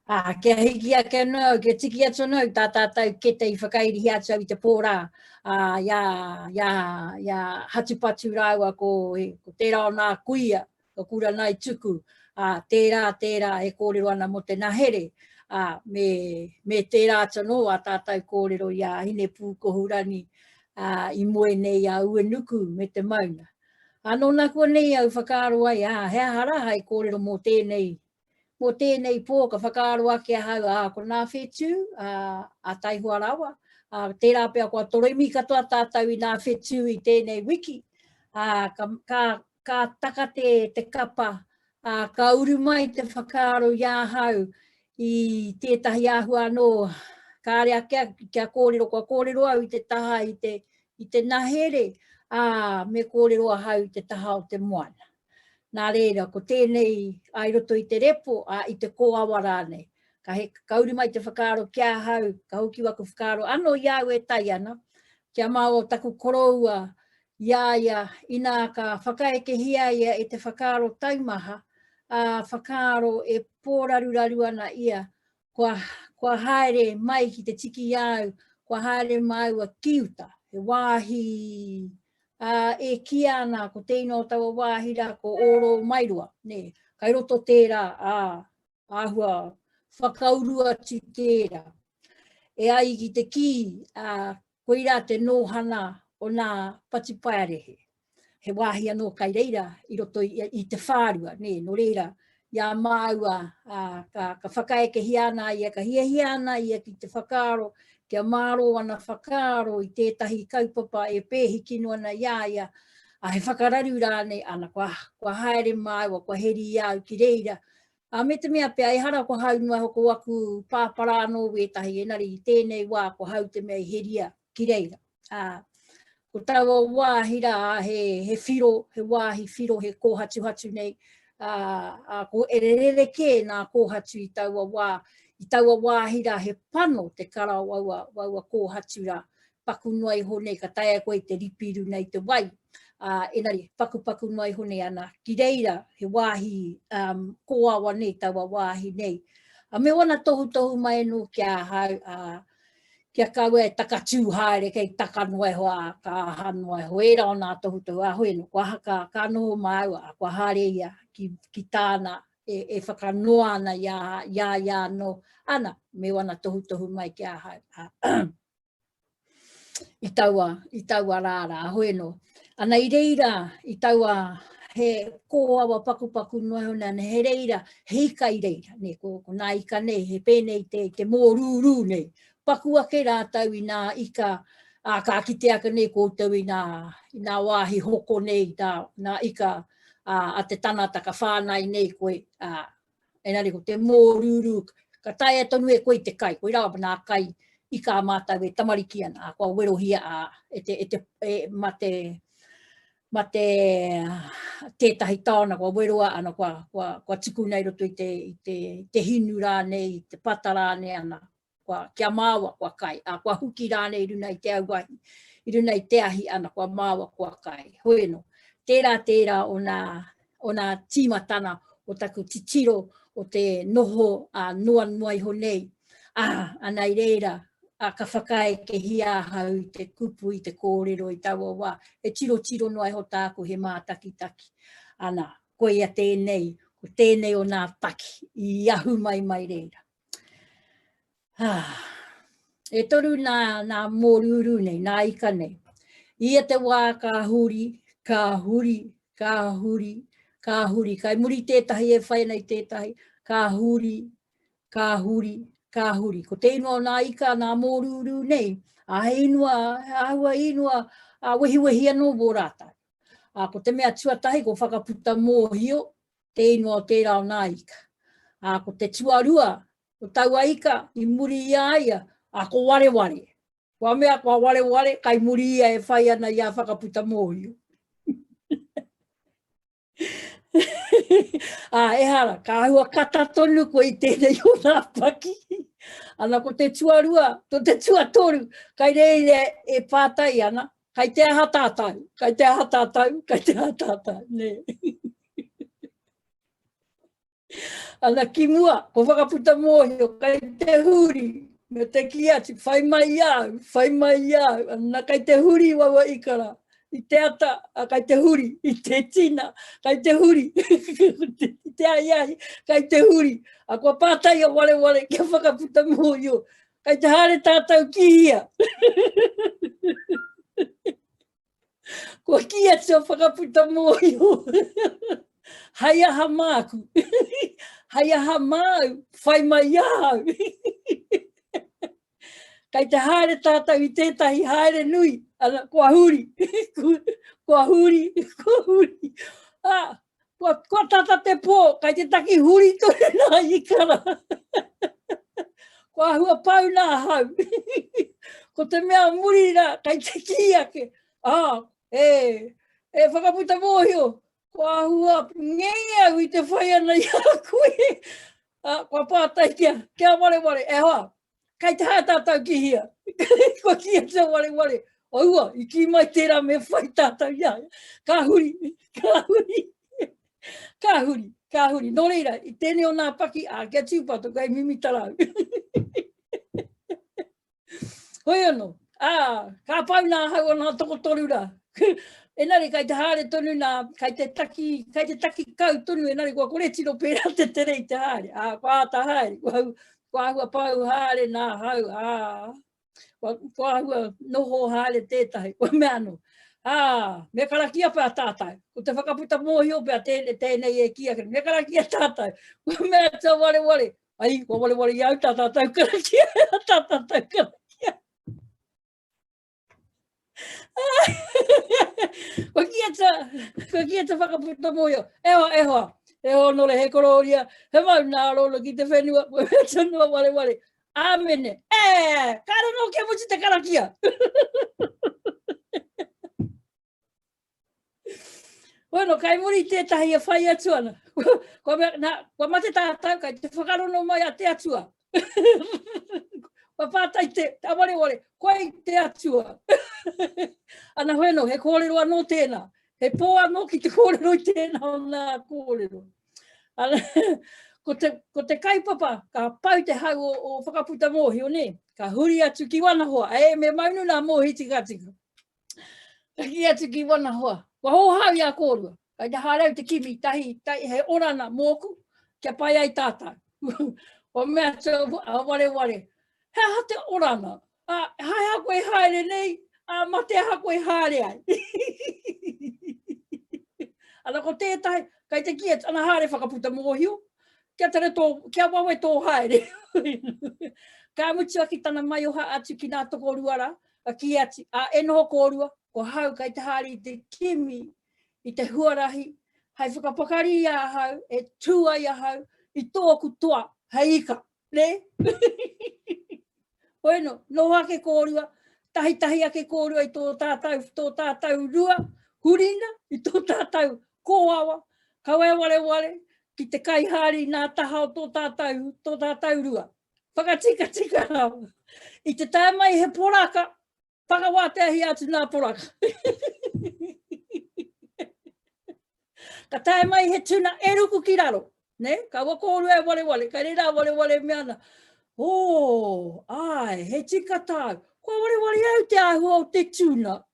Ā, kia hiki ake anō au, kia tiki atu anō au tā tātou kete i whakairihia atu au i te pō rā, ā, i a, i a, i a Hatupatu rāua ko, ko tērā o nā kuia, ko Kuranaituku, ā, tērā, tērā e kōrero ana mō te nahere, ā, me, me tērā atu anō ā tātou kōrero i a Hinepūkohurangi, ā, i moe nei i a Uenuku me te maunga. Ā, nō nakuanei au whakaaro ai, ā, he aha rā hai kōrero mō tēnei, mō tēnei pō ka whakaaro ake ahau, ā, ko nā whetū, ā, a taihoa rawa, ā, tērā pea kua toremi katoa tātou i nā whetū i tēnei wiki, ā, ka, ka, ka taka te, te kapa, ā, ka uru mai te whakaaro i ahau i tētahi āhua anō, kāre ake kia kōrero, kua kōrero au i te taha i te, i te nahere, ā, me kōrero ahau i te taha o te moana. Nā reira, ko tēnei, ā, i roto i te repo, ā, i te kōawa rānei. Ka, he, ka uru mai te whakaaro ki ahau, ka hoki waku whakaaro anō i a au e tai ana, kia māo taku koroua i a ia, inā ka whakaekehia ia e te whakaaro taumaha, ā, whakaaro e pōraruraru ana ia, kua, kua haere mai ki te tiki i a au, kua haere māua ki uta, he wāhi ā, e kīia ana ko te ingoa o taua wāhi rā ko Ōrōmairoa, nē, kai roto tērā, ā, āhua whakauru atu tērā. E ai ki te kī, ā, koirā te nōhana o nā patupaiarehe. He wāhi anō kai reira i roto i, i te whārua, nē, nō reira, i a māua, ā, ka, ka whakaekehia ana ia, ka hiahia ana ia ki te whakaaro, kia mārō ana whakaaro i tētahi kaupapa e pēhi kino ana i a ia, ā, he whakararu rānei, ana, kua, kua haere māua, kua heri i a au ki reira, Ā, me te mea pea, ehara ko hau noa iho ko aku pāpara anō wētahi, engari i tēnei wā ko hau te mea i heria ki reira. Ā, ko taua wāhi rā, he, he whiro, he wāhi whiro, he kōhatuhatu nei, ā, ā, ko e rerekē nā kōhatu i taua wā, i taua wāhi rā he pano te kara o aua, o aua kōhatu rā, paku noa iho nei, ka taea koe te ripi runa i te wai, ā, engari, pakupaku noa iho nei ana, ki reira, he wāhi um, kōawa nei, taua wāhi nei. A me wana tohutohu mai anō ki ahau, ā, kia kaua e takatū haere, kei taka noa iho, ā, ka aha noa iho, ērā o nā tohutohu, ā, hoi anō, kua aha, ka, ka noho māua, ā, kua haere ia ki, ki tāna e, e whakanoa ana i a, i a ia anō, ana, me wana tohutohu mai ki ahau. Ā, i taua, i taua rā rā, hoi anō. Ana i reira, i taua, he kōawa pakupaku noa iho nei, ana he reira, he ika i reira, nē, ko, ko nā ika nei, he pēnei te, te mōrūrū nei. Paku ake rātou i nā ika, ā, ka kite ake nei koutou i nā, i nā wāhi hoko nei, nā, nā ika ā, a te tangata ka whānai nei koe, ā, Engari ko te mōrūrū, ka taea tonu e koe te kai, koirā nā kai i kā mātau e tamariki ana, ā, kua werohia ā, e te, e te, e, ma te, ma te, tētahi taona kua weroa ana, kua, kua, kua tukuna i roto i te, i te, te hinu rānei, i te pata rānei ana, kua, kia māua kua kai, ā, kua huki rānei i runa i te auahi, i runa i te ahi, ana, kua māua kua kai. Hoi anō, tērā tērā o nā, o nā tīmatana o taku titiro o te noho ā, noa noa iho nei, ā, ana i reira, ā, ka whakaekehia ahau i te kupu, i te kōrero i taua wā, he tirotiro noa iho tāku, he mātakitaki. Ana, koia tēnei, ko tēnei o nā paki i ahu mai mai reira. Ah, e toru nā, nā mōrūrū nei, nā ika nei. Ia te wā ka huri, ka huri, ka huri, ka huri. Kai muri tētahi e whai ana i tētahi, ka huri, ka huri, ka huri. Ko te ingoa o nā ika, nā mōrūrū nei, a he ingoa, he āhua ingoa, a wehiwehi anō mō rātou. A, ko te mea tuatahi, ko whakaputa mōhio, te ingoa o tērā o nā ika. Ā, ko te tuarua, ko taua ika i muri i a ia, ā, ko wareware. Kua mea, kua wareware, kai muri ia e whai ana i a whakaputa mōhio. Ā, ehara, ka āhua kata tonu koe i tēnei o nā paki. Ana, ko te tuarua, ko te tuatoru, kai reira e pātai ana, Kai te aha tātou, kai te aha tātou, kai te aha tātou, nē. Ana ki mua, ko whakaputa mōhio, kei te huri, me te kī atu, whai mai i a au, whai mai i a au. Ana kei te huri waua ika rā, i te ata, a, kei te huri, i te tina, kei te huri, i te ahiahi, kei te huri. A kua pātai a wareware kia whakaputa mōhio, kei te haere tātou ki hea? Kua kī atu a whakaputa mōhio. Hai aha māku. Hai aha māu, whai mai i ahau. Kei te haere tātou i tētahi haere nui, ana, kua huri, kua huri, kua huri. Ah, kua, kua tata te pō, kei te taki huri tonu nā ikara. Kua āhua pau nā hau. Ko te mea muri rā, kei te kī ake, ah, e, e whakaputa mōhio, kua āhua ngenge au i te whai ana i a koe. Ah, kua pātai kia, kia wareware, e hoa, kei te haere tātou ki hia. Kua kī atu a wareware, aua, i kī mai tērā me whai tātou i a ia. Ka huri, ka huri, ka huri, ka huri. Nō reira, i tēnei o nā paki, ā, kia tūpato, kei mimi tarau. Hoi anō, ā, ka pau nā hau o nā tokotoru rā. Engari, kai te haere tonu nā, kai te taki, kai te taki kau tonu, engari kua kore tino pērā te tere i te haere. Ā, kua āta haere, kua, kua āhua pau haere nā hau, ā, kua, kua āhua noho haere tētahi, kua mea anō. Ā, me karakia pea tātou. Ko te whakaputa mōhio pea tēnei, tēnei e kī ake, me karakia tātou. Kua mea atu a wareware, Ai, kua wareware i au tā tātou karakia, tā tātou karakia. Kua ki ata, kua ki ata whakaputa mōhio. E hoa, e hoa, e honore, he korōria, he mau nā rōna ki te whenua, kua mea tonu a wareware. Āmene. E, kāre nō kia mutu te karakia. Bueno, kai muri tētahi e whai atu ana. Kua, mea, nā, kua mate tātou, kai te whakarono mai a te atua. kua pātai te, te awareware, koe te atua. ana bueno, he kōrero anō tēnā. He pō anō ki te kōrero i tēnā o nā kōrero. Ana, ko te, ko te kaupapa, ka pau te hau o, o whakaputa mōhio, nē? Ka huri atu ki wana hoa, e, me maunu nā mōhi tika tika. Ka kī atu ki wana hoa, kua hōhau i a kōrua, kai te haere au te kimi tahi, tahi, he orana mōku, kia pai ai tātou. Kua mea atu a Wareware, he aha te orana? A, hai aha koe haere nei, a, mate aha koe haere ai. Ana ko tētahi, kai te kī atu, ana haere whakaputa mōhio, kia tere tō, kia wawe tō haere. Ka mutu ake tana maioha atu ki nā tokorua rā, Ka kī atu, ā, e noho kōrua, ko hau kei te haere i te kimi i te huarahi hei whakapakari i ahau, e tū ai ahau i tōku toa hei ika, nē? Hoi anō, noho ake kōrua, tahitahi ake kōrua i tō tātou, tō tātou rua, hurina i tō tātou kōawa, kaua e wareware ki te kai haere i nā taha o tō tātou, tō tātou rua. Whakatikatika rawa. I te tae mai he poraka, whakawāteahia atu nā poraka. Ka tae mai he tuna e ruku ki raro. Ne? Kaua kōrua e wareware, kai reira a wareware mea ana, Ō, āe, he tika tāu. Kua wareware au te āhua o te tuna.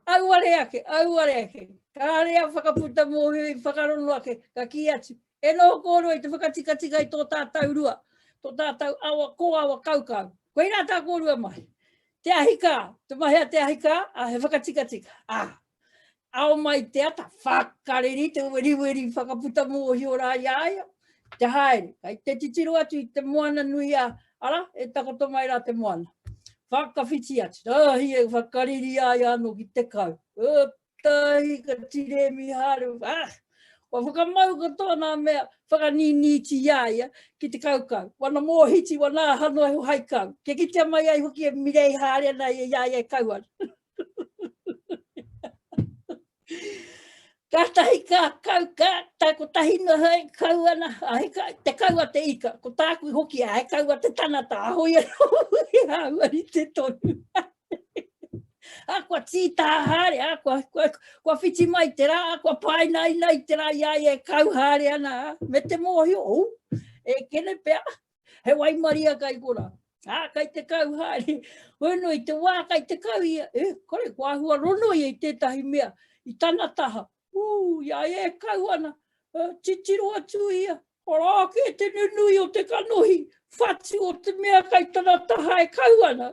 Auare ake, auare ake. Kāre a whakaputa mōhio i whakarono ake, ka kī atu, e noho kōrua i te whakatikatika i tō tātou rua, tō tātou awa, kōawa kaukau. Koirā tā kōrua mahi. Te ahi kā, te mahi a te ahi kā, a he whakatikatika. Ā, ao mai te ata, whakareri te weriweri whakaputa mōhio rā i a ia, te haere, kai te titiro atu i te moana nui a, ara, e takoto mai rā te moana. Whakawhiti atu, tahi e whakariri ai anō ki te kau. Tahi ka tiremi haere, ah, kua whakamau katoa nā mea whakanīnīti i a ia ki te kaukau. Wana mōhiti, wana aha noa iho hai kau. Kia kitea mai ai hoki e mirei haere ana ia i a ia e kau ana. Kātahi ka kau, ka, ta, kotahi noa hei kau ana, a he ka, te kau a te ika, ko tāku hoki, a he kau a te tanata, a hoi anō, he āhua rite tonu. Ā, kua tītā haere, ā, kua, kua, kua whiti mai te rā, ā, kua pāinaina i te rā i a ia e kau haere ana, ā, me te mōhio, ū, e kene pea, he waimaria kai kora. Ā, kai te kau haere. Hoi no, i te wā kai te kau ia, e, kore, kua āhua rono ia i tētahi mea, i tana taha. Ū, i a ia e kau ana, titiro atu ia, arā kē te nunui o te kanohi, whatu o te mea kai tana taha e kau ana.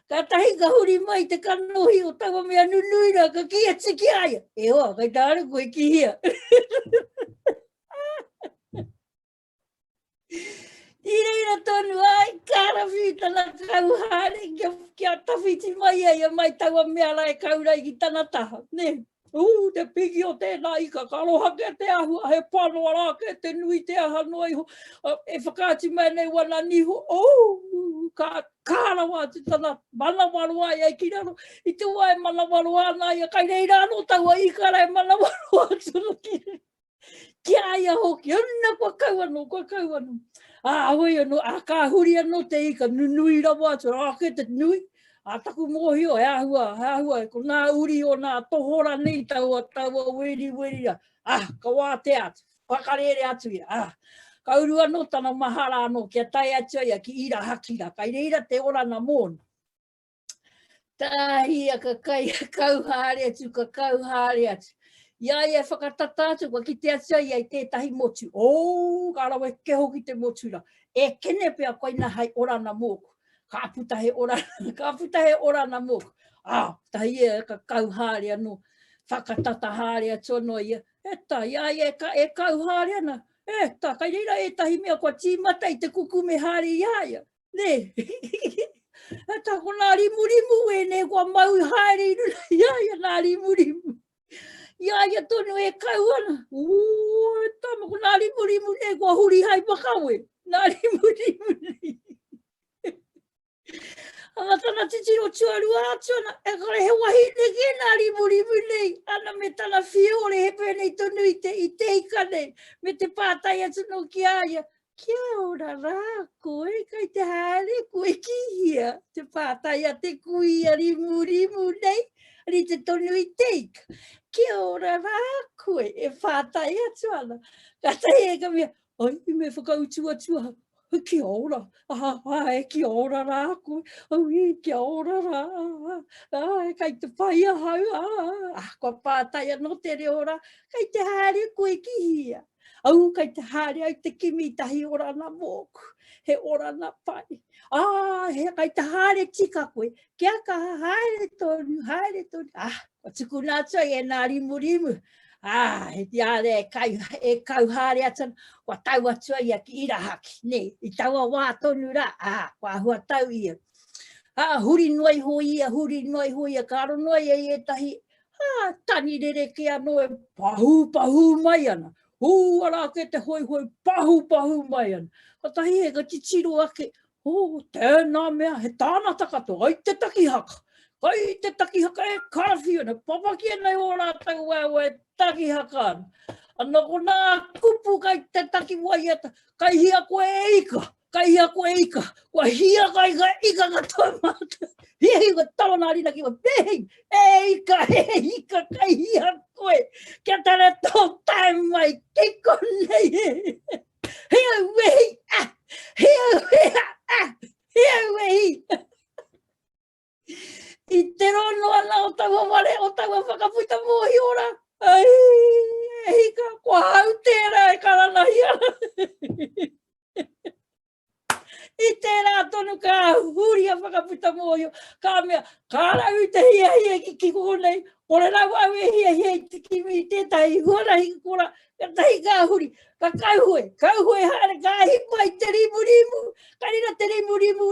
Kātahi ka huri mai te kanohi o taua mea nunui rā, ka kī atu ki a ia, e hoa, kai tā ara koe ki hea. I reira tonu ai, karawhi tana kau haere kia, kia tawhiti mai ai a mai taua mea rā e kaurai ki tana taha. Nē? Ū, te piki o tēnā ika, ka roha kē te āhua, he panoa rā kē te nui te aha noa iho, e whakaatu mai nei wana niho, ū, ka, ka rawa atu tana manawaroa ai ki raro, i te wā e manawaroa ana ia, kai reira anō taua ika rā e manawaroa atu ana ki raro. Ki a ia hoki, ana kua kau anō, kua kau anō. Ā, hoi anō, ā, ka huri anō te ika, nunui rawa atu, rā ake te nui. Ā, taku mōhio, he āhua, he āhua, ko nā uri o nā tohora nei taua, taua weri weri rā. Ā, ka wātea atu, whakarēre atu ia. Ā, ka uru anō tana mahara anō kia tae atu a ia ki Irahakira, kai reira te orana mōna. Tāhia ka kai, kau haere atu, ka kau haere atu. I a ia e whakatata atu, kua kite atu a ia i tētahi motu. Ō, ka rawe ke hoki te motu rā. E kene pea koina hai orana mōku. Ka puta he orana, ka puta he orana mōku. Ā, tahi ia ka kau haere anō, whakatata haere atu anō ia. E tā, i a ia e, ka, e kau haere ana, e tā, kai reira ētahi mea kua tīmata i te kukume haere i a ia. Nē. E tā ko nā rimurimu ēnei kua mau haere i runa i a ia nā rimurimu. I a ia tonu e kau ana. Ū, e tama, ko nā rimurimu nei kua huri hai makawe. Nā rimurimu nei. Ana tana titiro tuarua atu ana, e kore he wahine kē nā rimurimu nei. Ana me tana whiore he pēnei tonu i te, i te ika nei. Me te pātai atu nō ki a ia, Kia ora rā koe, kai te haere koe ki hea? Te pātai a te kuia rimurimu nei, rite tonu i te ika. Kia ora rā koe, e pātai atu ana. Kātahi e ka mea, ai, me whakautu atu ahau. Kia ora, ah, ai, kia ora rā koe, ui, kia ora rā, ai, kai te pai ahau, ah, ah, kua pātai anō te reo rā, kai te haere koe ki hea? Au kai te haere au te kimi tahi orana mōku, he orana pai. Ā, he kai te haere tika koe, kia kaha haere tonu, haere tonu. Ā, kua tukuna atu ai e nā rimurimu. Ā, he te āre e, kai, e kau haere atu ana, kua tau atu ai ia ki Irahaki, nē, i taua wā tonu rā, ā, kua āhua tau ia. Ā, huri noa iho ia, huri noa iho ia, ka aro noa ia i ētahi Ā, tangi rerekē anō e pahūpahū mai ana. Hū, arā ake te hoihoi pahūpahū mai ana. Katahi e ka titiro ake, oh, tēnā mea, he tānata katoa, kai te takihaka. Kai te takihaka e karawhiu ana, papaki ana i ō rātou waewae takihaka ana. Ana ko nā kupu kai te taki waiata, kai hia koe e ika, Kai hia koe ika, kua hia kai ka ika katoa mātou. Hia hia kua taro nā rina ki wa, pēhei, e ika, e ika, kai hia koe, kia tara tō tae mai, ki konei e. Hia wehi, ah, hia wehi, ah, hia wehi. I te rono ana o taua ware, o taua whakaputa mōhio rā, ai, e hika, ko hau tērā e karanahia. I tērā tonu ka huri a whakaputa mōhio, ka mea, ka rau i te hiahia ki ki konei, kore rawa au e hiahia i te kimi i tētahi huarahi kora, ka tahi ka huri, ka kauhoe, kauhoe haere, ka hipa i te rimurimu, ka rira te rimurimu,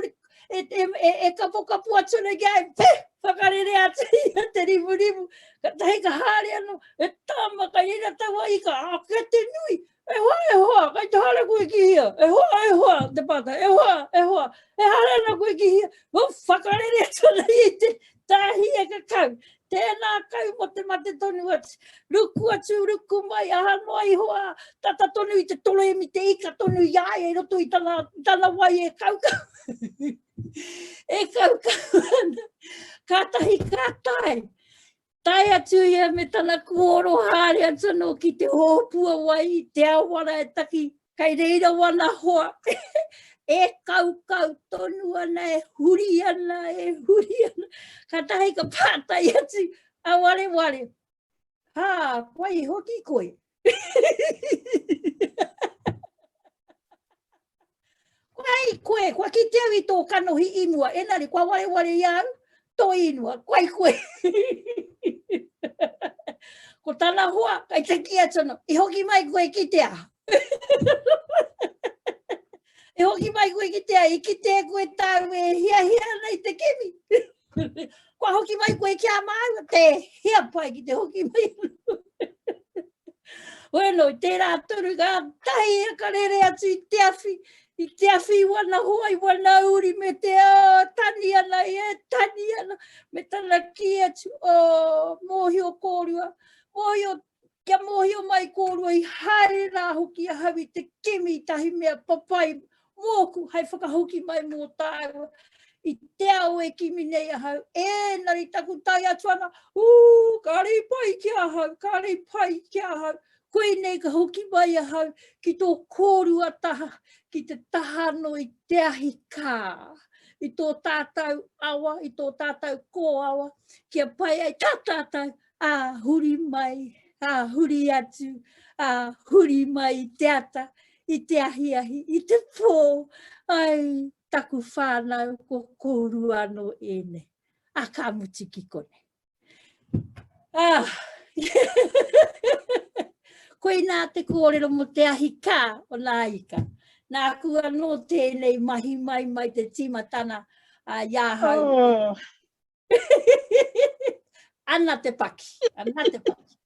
e, e, e, e kapokapo atu ana ki a ia, peh, whakarere atu ia te rimurimu, ka tahi ka haere anō, e tama, kai reira taua ika, a, kia te nui, e hoa, e hoa, kai te haere koe ki hea, e hoa, e hoa, te pātai, e hoa, e hoa, e haere ana koe ki hea, o, whakarere atu ana ia i te tāhia ka kau. Tēnā kau mō te mate tonu atu. Ruku atu, ruku mai, aha noa iho a, tata tonu i te toremi te ika tonu i a ia i roto i tana, tana wai e kaukau. e kaukau ana. Kātahi ka tae. Tae atu ia me tana kuoro haere atu anō ki te hōpua wai i te awara e taki, kei reira wana hoa, e kaukau tonu ana, e huri ana, e huri ana. Kātahi ka pātai atu a Wareware, Hā, wai hoki koe? Wai koe, kua kite au i tō kanohi i mua, enari kua wareware i a au tō inua, wai koe. Ko tana hoa, kai te kī atu ana, i hoki mai koe ki te aha? I hoki mai koe ki te aha, i kite e koe tāu e hiahia ana i te kimi. Kua hoki mai koe ki a māua, te hea pai ki te hoki mai. Bueno, tērā tonu ka tahi ia ka rere atu i te awhi, i te awhi i wana hoa, i wana uri me te oh, tani ana, e tani ana, me tana kī atu, oh, mōhio kōrua, mōhio, kia mōhio mai kōrua i haere rā hoki ahau i te kimi tahi mea papai mōku hei whakahoki mai mō tāua i te ao e kimi nei ahau, ēnari taku tae atu ana, ū, kāre i pai ki ahau, kāre i pai ki ahau, koinei ka hoki mai ahau ki tō kōrua taha, ki te taha anō i te ahi kā, i tō tātou awa, i tō tātou kōawa, kia pai ai tā tātou, ā, huri mai, ā, huri atu, ā, huri mai i te ata, i te ahiahi, i te pō, ai, taku whānau, ko kōrua anō ēnei. A ka mutu ki konei. Ah! Koinā te kōrero mō te ahi kā o nā ika. Nāku anō tēnei mahi mai mai te tīmatana a i ahau. Oh. Ana te paki, ana te paki.